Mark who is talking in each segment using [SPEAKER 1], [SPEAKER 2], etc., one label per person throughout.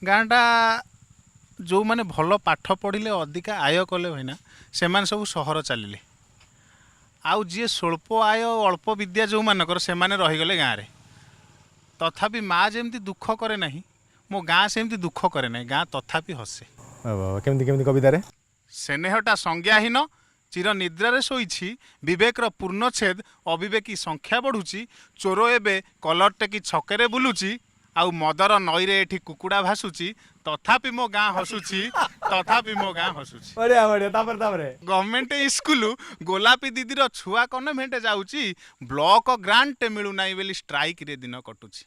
[SPEAKER 1] ଗାଁଟା ଯେଉଁମାନେ ଭଲ ପାଠ ପଢ଼ିଲେ, ଅଧିକା ଆୟ କଲେ ଭାଇନା, ସେମାନେ ସବୁ ସହର ଚାଲିଲେ। ଆଉ ଯିଏ ସ୍ୱଳ୍ପ ଆୟ, ଅଳ୍ପ ବିଦ୍ୟା ଯେଉଁମାନଙ୍କର, ସେମାନେ ରହିଗଲେ ଗାଁରେ। ତଥାପି ମା ଯେମିତି ଦୁଃଖ କରେ ନାହିଁ, ମୋ ଗାଁ ସେମିତି ଦୁଃଖ କରେ ନାହିଁ। ଗାଁ ତଥାପି ହସେ।
[SPEAKER 2] ବାଃ, ବାଃ, କେମିତି କେମିତି କବିତାରେ?
[SPEAKER 1] ସ୍ନେହଟା ସଂଜ୍ଞାହୀନ, ଚିର ନିଦ୍ରାରେ ଶୋଇଛି। ବିବେକର ପୂର୍ଣ୍ଣଚ୍ଛେଦ, ଅବିବେକୀ ସଂଖ୍ୟା ବଢ଼ୁଛି। ଚୋର ଏବେ କଲର ଟେକି ଛକରେ ବୁଲୁଛି, ଆଉ ମଦର ନଈରେ ଏଠି କୁକୁଡ଼ା ଭାସୁଛି। ତଥାପି ମୋ ଗାଁ ହସୁଛି, ତଥାପି ମୋ ଗାଁ ହସୁଛି।
[SPEAKER 2] ବଢ଼ିଆ ବଢ଼ିଆ। ତାପରେ ତାପରେ?
[SPEAKER 1] ଗଭର୍ଣ୍ଣମେଣ୍ଟ ସ୍କୁଲ ଗୋଲାପୀ ଦିଦିର ଛୁଆ କନଭେଣ୍ଟ ଯାଉଛି। ବ୍ଲକ ଗ୍ରାଣ୍ଟ ମିଳୁନାହିଁ ବୋଲି ଷ୍ଟ୍ରାଇକରେ ଦିନ କଟୁଛି।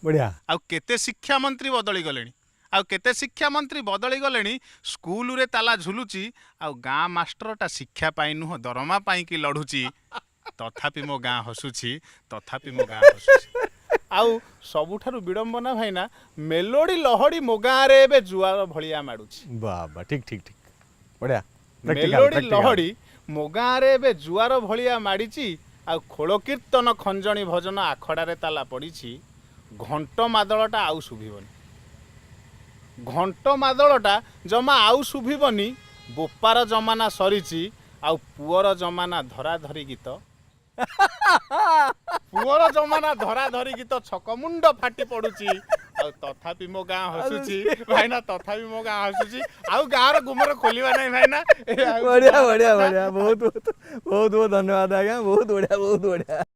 [SPEAKER 1] ଆଉ କେତେ ଶିକ୍ଷାମନ୍ତ୍ରୀ ବଦଳି ଗଲେଣି, ଆଉ କେତେ ଶିକ୍ଷାମନ୍ତ୍ରୀ ବଦଳି ଗଲେଣି, ସ୍କୁଲରେ ତାଲା ଝୁଲୁଛି। ଆଉ ଗାଁ ମାଷ୍ଟରଟା ଶିକ୍ଷା ପାଇଁ ନୁହଁ, ଦରମା ପାଇଁକି ଲଢୁଛି। ତଥାପି ମୋ ଗାଁ ହସୁଛି, ତଥାପି ମୋ ଗାଁ ହସୁଛି। ଆଉ ସବୁଠାରୁ ବିଡ଼ମ୍ବନା ଭାଇନା, ମେଲୋଡ଼ି ଲହଡ଼ି ମୋ ଗାଁରେ ଏବେ ଜୁଆର ଭଳିଆ ମାଡୁଛି।
[SPEAKER 2] ବାଃ ବାଃ, ଠିକ ଠିକ ଠିକ, ବଢ଼ିଆ। Practical,
[SPEAKER 1] melody
[SPEAKER 2] practical.
[SPEAKER 1] ଲହଡ଼ି ମୋ ଗାଁରେ ଏବେ ଜୁଆର ଭଳିଆ ମାଡ଼ିଛି। ଆଉ ଖୋଳ କୀର୍ତ୍ତନ, ଖଞ୍ଜଣି, ଭଜନ ଆଖଡ଼ାରେ ତାଲା ପଡ଼ିଛି। ଘଣ୍ଟ ମାଦଳଟା ଆଉ ଶୁଭିବନି, ଘଣ୍ଟ ମାଦଳଟା ଜମା ଆଉ ଶୁଭିବନି। ବୋପାର ଜମାନା ସରିଛି, ଆଉ ପୁଅର ଜମାନା ଧରାଧରି ଗୀତ। ପୁଅର ଜମାନା ଧରାଧରି ଗୀତ, ଛକ ମୁଣ୍ଡ ଫାଟି ପଡୁଛି। ଆଉ ତଥାପି ମୋ ଗାଁ ହସୁଛି ଭାଇନା, ତଥାପି ମୋ ଗାଁ ହସୁଛି। ଆଉ ଗାଁର ଗୁମର ଖୋଲିବା ନାହିଁ ଭାଇନା। ଏ ଆଉ
[SPEAKER 2] ବଢ଼ିଆ ବଢ଼ିଆ ବଢ଼ିଆ। ବହୁତ ବହୁତ ବହୁତ ବହୁତ ଧନ୍ୟବାଦ ଆଜ୍ଞା। ବହୁତ ବଢ଼ିଆ, ବହୁତ ବଢ଼ିଆ।